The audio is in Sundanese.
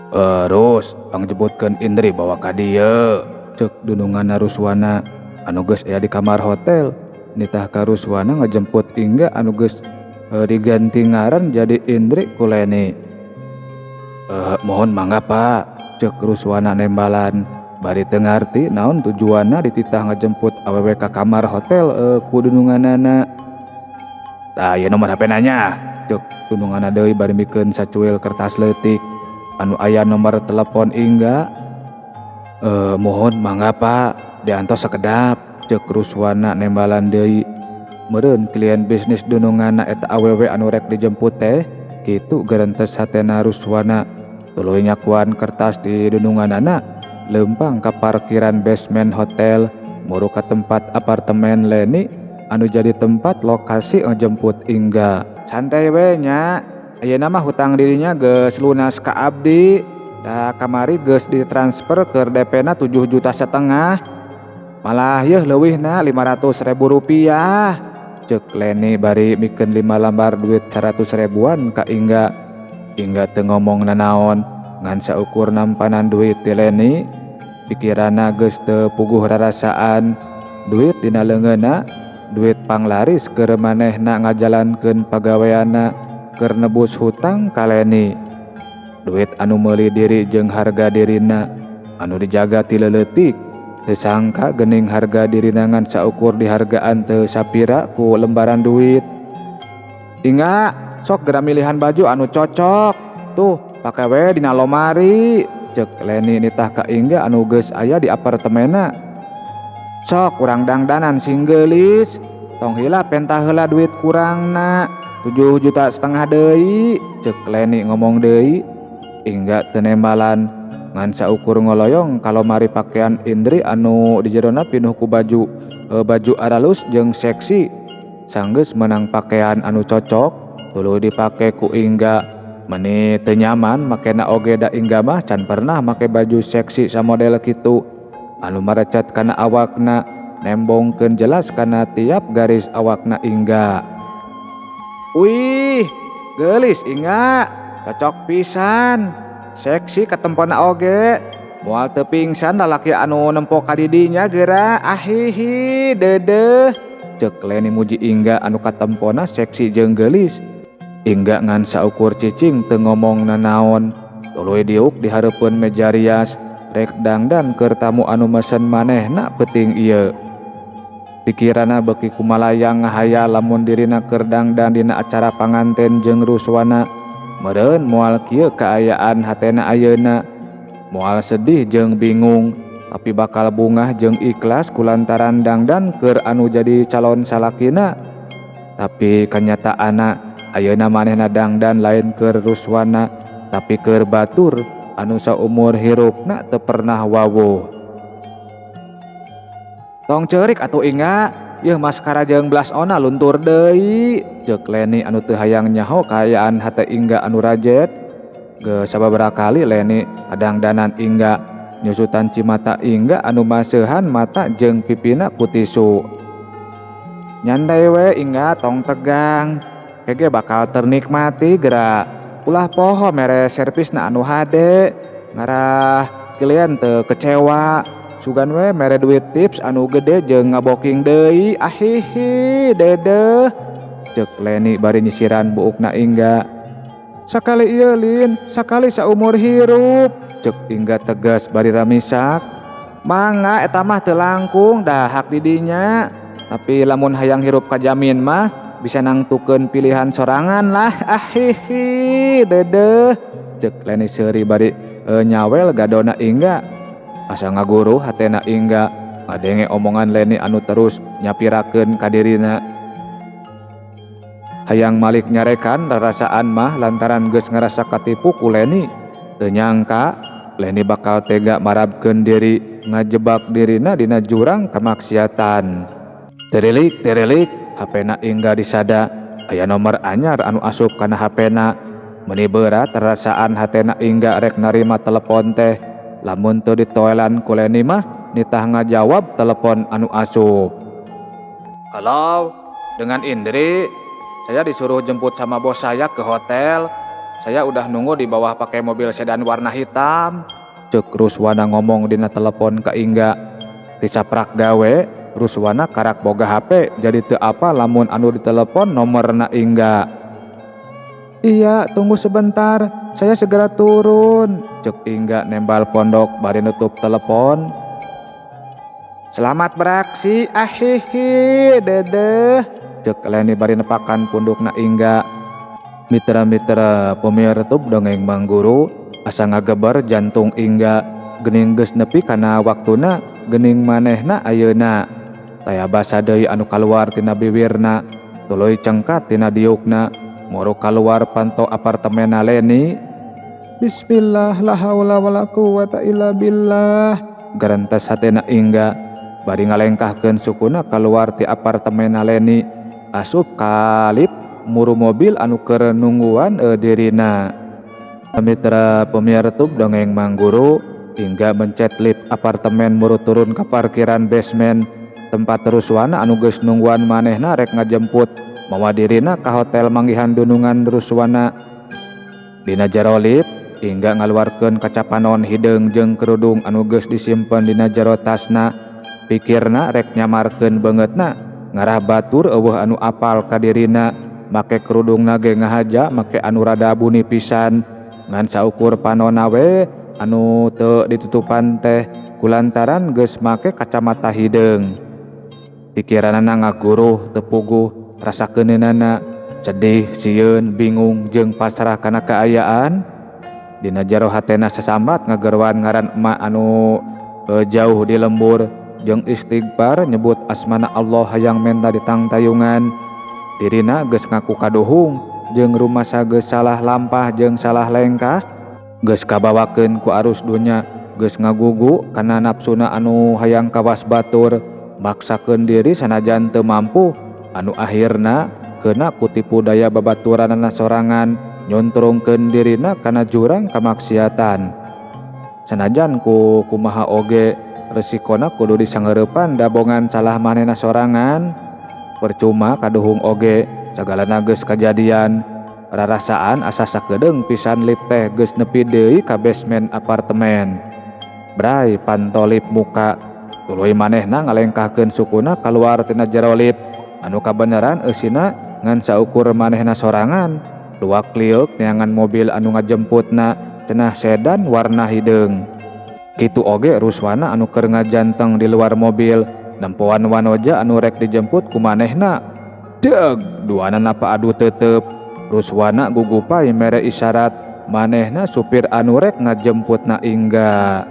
Terus pangjemputkeun Indri bawa ka dieu, cek dununganna Ruswana anu geus aya di kamar hotel, nitah ka Ruswana ngajemput Ingga anu geus diganti ngaran jadi Indri ku Leni. Mohon mangga, Pak, cek Ruswana nembalan bari teu ngarti naon tujuanna dititah ngajemput awewe ka kamar hotel ku dununganana. Tah, ieu nomor HP na nya, cek dununganna deui bari mikeun sacuil kertas leutik anu aya nomor telepon Ingga. Mohon mangga, Pak, diantos sakedap, cek Ruswana nembalan deui. Meureun klien bisnis dununganna eta awewe anu rek dijemput teh, kitu gerentes hatena Ruswana. Tuluy nyakuan kertas di dununganana, leumpang ka parkiran basement hotel, muru ka tempat apartemen Leni anu jadi tempat lokasi ngejemput Ingga. Santai we nya. Ayeuna mah hutang dirinya geus lunas ka abdi. Da kamari geus ditransfer ke DP na 7,5 juta. Malah yeuh leuwihna Rp500.000. Cek Leni bari mikeun 5 lambar duit 100 ribuan ka Ingga. Ingga teu ngomong nanaon, ngan saukur nampanan duit ti Leni. Pikiranna geus teu puguh rarasaan. Duit dina leungeunna, duit panglaris keur manehna ngajalankeun pagaweanna, keur nebus hutang ka Leni. Duit anu meuli diri jeung harga dirina anu dijaga ti leuleutik. Teu sangka geuning harga dirina ngan saukur dihargaan teu sapira ku lembaran duit. Ingga, sok geura milihan baju anu cocok. Tuh, pake we dina lomari, cek Leni nitah ka Ingga anu geus aya di apartemenna. Sok urang dangdanan sing geulis. Tong hilap penta heula duit kurangna. 7,5 juta deui, cek Leni ngomong deui. Ingga teu nembalan, ngan saukur ngoloyong ka lomari pakaian Indri anu di jerona pinuh ku baju aralus jeung seksi. Sanggeus meunang pakaian anu cocok, tuluy dipake ku Ingga. Meni teu nyaman makena oge, da Ingga mah can pernah make baju seksi samodel kitu anu marecet kana awakna, nembongkeun jelas kana tiap garis awakna Ingga. Wih, geulis Ingga, cocok pisan. Seksi katempona oge. Moal teu pingsan lalaki anu nempo ka didinya geura. Ahihi, deudeuh. Cek Leni muji Ingga anu katempona seksi jeung geulis. Ingga ngan saukur cicing, teu ngomong nanaon. Tuluy diuk di hareupeun meja rias, rek dangdan keur tamu anu mesen manehna peuting ieu. Pikiranna beuki kumalayang ngahayal lamun dirina keur dangdan dina acara panganten jeung Ruswana. Meureun moal kieu kaayaan hatena ayeuna. Moal sedih jeung bingung, tapi bakal bungah jeung ikhlas kulantaran dangdan keur anu jadi calon salakina. Tapi kanyataanna ayeuna manehna dangdan lain keur Ruswana, tapi keur batur anu saumur hirupna teu pernah wawuh. Tong ceurik atuh, Ingga, yeuh maskara jeung blush on-na luntur deui, ceuk Leni anu teu hayang nyaho kaayaan hate Ingga anu rajet. Geus sababaraha kali Leni ngadangdanan Ingga, nyusutan cimata Ingga anu maseuhan mata jeung pipina ku tisu. Nyantai we, Ingga, tong tegang. Kege bakal ternikmati geura. Ulah poho mere servisna anu hade, ngarah klien teu kecewa. Sugan we mere duit tips anu gede jeung ngaboking deui. Ahihi, deudeuh. Ceuk Leni bari nyisiran buukna Ingga. Sakali ieu, Lin, sakali saumur hirup, ceuk Ingga tegas bari ramisak. Mangga, eta mah teu langkung, da hak didinya. Tapi lamun hayang hirup kajamin mah bisa nangtukeun pilihan sorangan lah. Ahihi, deudeuh. Ceuk Leni seuri bari nyawel gadona Ingga. Asa ngaguruh hatena Ingga ngadenge omongan Leni anu terus nyapirakeun ka dirina. Hayang malik nyarekan rarasaan mah lantaran geus ngarasa katipu ku Leni. Teu nyangka Leni bakal tega marabkeun diri ngajebak dirina dina jurang kamaksiatan. Terilik terilik HP-na Ingga disada, aya nomor anyar anu asup kana HP-na. Meuni beurat rarasaan hatena Ingga rek narima telepon teh. Lamun teu ditoelan ku Leni mah nitah ngajawab telepon anu asup. Halo, dengan Indri. Saya disuruh jemput sama bos saya ke hotel. Saya udah nunggu di bawah pakai mobil sedan warna hitam. Cek Ruswana ngomong dina telepon ke Ingga. Tisaprak gawe, Ruswana karak boga HP jadi teu apa lamun anu ditelepon nomorna Ingga. Iya, tunggu sebentar, saya segera turun. Cek Ingga nembal pondok bari nutup telepon. Selamat beraksi, ahihi, dedeh. Cek Leni bari nepakan pundukna Ingga. Mitra-mitra pemirsa dongeng Mang Guru, asa ngageber jantung Ingga gening geus nepi kana waktuna gening manehna ayeuna. Taya basa deui anu kaluar tina biwirna, tuluy cengkat tina diukna, muru kaluar panto apartemena Leni. Bismillah la haula wala quwata illa billah. Garentes hatena Ingga bari ngalengkahkeun sukuna kaluar ti apartemena Leni, asup ka lift muru mobil anu keur nungguan dirina. Mitra pemirsa dongeng Mang Guru, Ingga mencet lift apartemen muru turun ke parkiran basement tempat Ruswana anu geus nungguan manehna rek ngajemput mawa dirina ka hotel manggihan dunungan Ruswana. Dina jero lift, Ingga ngaluarkeun kaca panon hideung jeung kerudung anu geus disimpen dina jero tasna. Pikirna rek nyamarkeun beungeutna ngarah batur eueuh anu apal ka dirina. Make kerudungna ge ngahaja make anu rada buni pisan ngan saukur panonna we anu teu ditutupan teh kulantaran geus make kacamata hideung. Pikiranana ngaguruh teu puguh rasa keuneunana sedih, sieun, bingung jeung pasrah kana kaayaan. Dina jero hatena sasambat ngageroan ngaran emak anu jauh di lembur jeung istighfar nyebut asmana Allah hayang menta ditangtayungan. Dirina geus ngaku kaduhung jeung rumasa geus salah lampah jeung salah lengkah, geus kabawakeun ku arus dunya, geus ngagugu kana nafsuna anu hayang kawas batur, maksakeun diri sanajan teu mampu, anu akhirna keuna ku tipu daya babaturanana sorangan nyontrongkeun dirina kana jurang kamaksiatan. Sanajan ku kumaha oge resikona kudu disangareupan dabongan salah manehna sorangan. Percuma kaduhung oge sagalana geus kajadian. Rarasaan asa sakedeung pisan lift teh geus nepi deui ka basement apartemen. Bray panto lift muka tuluy manehna ngalengkahkeun sukuna kaluar tina jero lift anu kabeneran eusina ngan saukur manehna sorangan. Luak lieuk neangan mobil anu ngajemputna cenah sedan warna hideung. Kitu oge Ruswana anu keur ngajanteng di luar mobil nempoan wanoja anu rek dijemput ku manehna. Deg duanana adu tetep. Ruswana gugupai mere isyarat manehna supir anu rek ngajemputna Ingga.